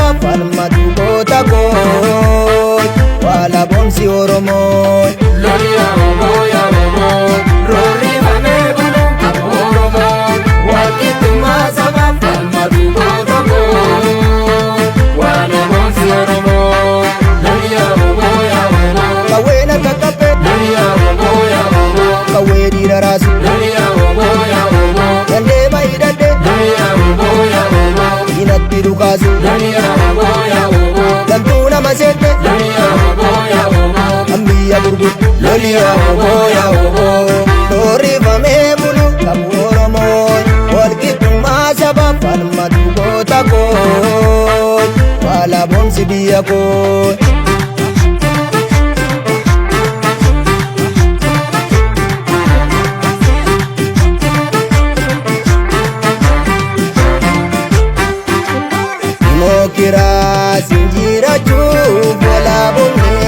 saba falmatu goota koo walaboomsi Oromoo. Loli yaa oboo yaa oboo roorrifamee bulu qabu Oromoo walqixxummaa sabaaf falmatu goota koo walaboomsi Oromoo. Loli yaa oboo yaa oboo Qawween harka qabbee loli yaa oboo yaa oboo qawwee dhiira raasu loli yaa oboo yaa oboo dandee baay'idhadhee loli yaa oboo yaa oboo diinatti dhukaasu loli yaa oboo yaa oboo galtuu nama seette loli yaa oboo yaa oboo kan biyya gurgurtu loli yaa oboo yaa oboo dhoorrifamee bulu qabu Oromoo walqixxummaa saba falmatu goota koo walaboomsi biyya koo. Dimokiraasiin jiraachuuf walaabomne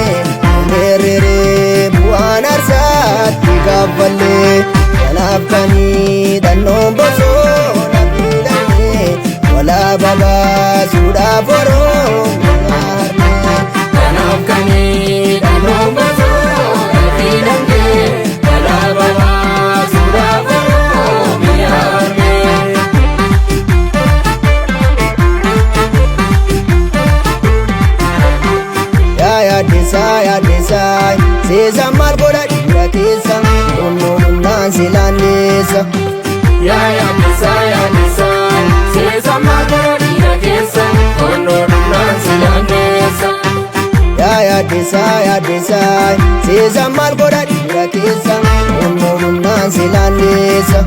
meerree bu'aan aarsaatti kaffallee kanaaf kanii dhannoon bosona filanne walaaba baasuudhaaf Oromoo harmee. Kanaaf kanii dhaloon bosona filanne walaaba baasuudhaaf Oromiyaa harmee. Yaa yaaddeessaa yaaddeessaa seesaan maal godha dhiira keessa humnoo humnaan si laanneessa. Yaa yaaddeessaa yaaddeessaa seesa maal dhiira keessa onnoo dhumnaan si laanneessa. Yaa yaaddeessaa yaaddeessaa seesaan maal godha dhiira keessa humnoo humnaan si laanneessa.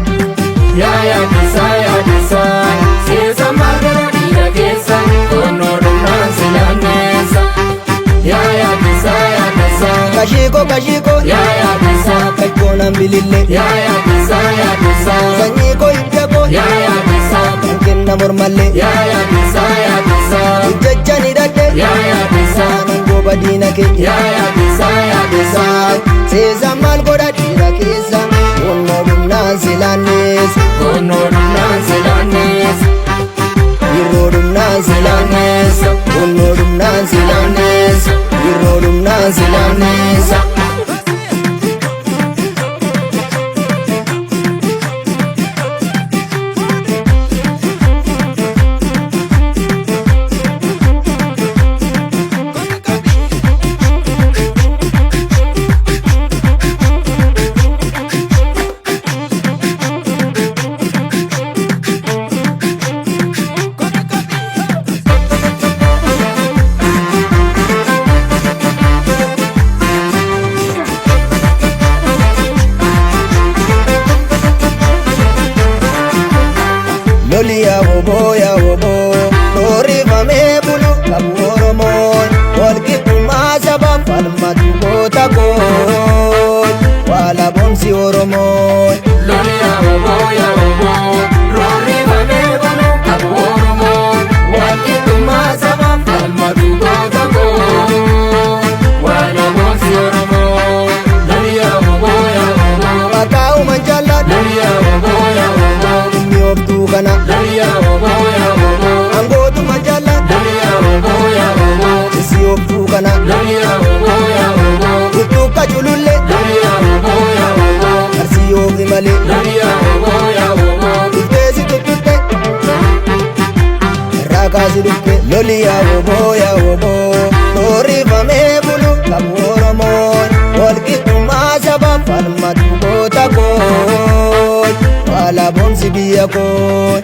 Yaa yaaddeessaa yaaddeessaa seesa maal dhiira keessa onnoo dhumnaan si laanneessa. Yaa yaaddeessaa yaaddeessaa Kashiikoo kashiikoo yaa yaaddeessaa kashkoo nan bilillee yaa yaaddeessaa yaaddeessaa sanyii koo hidda koo yaa yaaddeessaa kan kenna mormallee yaa yaaddeessaa yaaddeessaa ijjecha ni dhadhe yaa yaaddeessaa nan gooba diina kee. yaa yaaddeessaa yaaddeessaa Seesaan maal godha dhiira keessa humnoo humnaan si laanneessa. onnoo dhumnaan si laanneessa. Yeroo dhumnaan si laanneessa Onnoo dhumnaan si laanneessa Yeroo dhumnaan si laanneessa. Loli yaa oboo yaa oboo dhoorrifamee bulu qabu Oromoo walqixxummaa saba falmatu goota koo walaboomsi Oromoo. Loli yaa oboo yaa oboo roorrifamee bulu qabu Oromoo walqixxummaa sabaaf falmatu goota koo walaboomsi Oromoo. Loli yaa oboo yaa oboo Maqaa uuman jaalladhu loli yaa oboo yaa oboo dhimmi obduu kana loli yaa oboo yaa oboo aangootuma jaalladhu loli yaa oboo yaa oboo isi obduu kana loli yaa oboo yaa oboo tuttuqqa culullee loli yaa oboo yaa oboo arsii oofi malee loli yaa oboo yaa oboo dhufteesi tuttutte irraa kaasi dhufte loli yaa oboo yaa oboo dhoorrifamee bulu qabu Oromoo walqixxummaa saba falmatu goota koo walaboomsi biyya koo.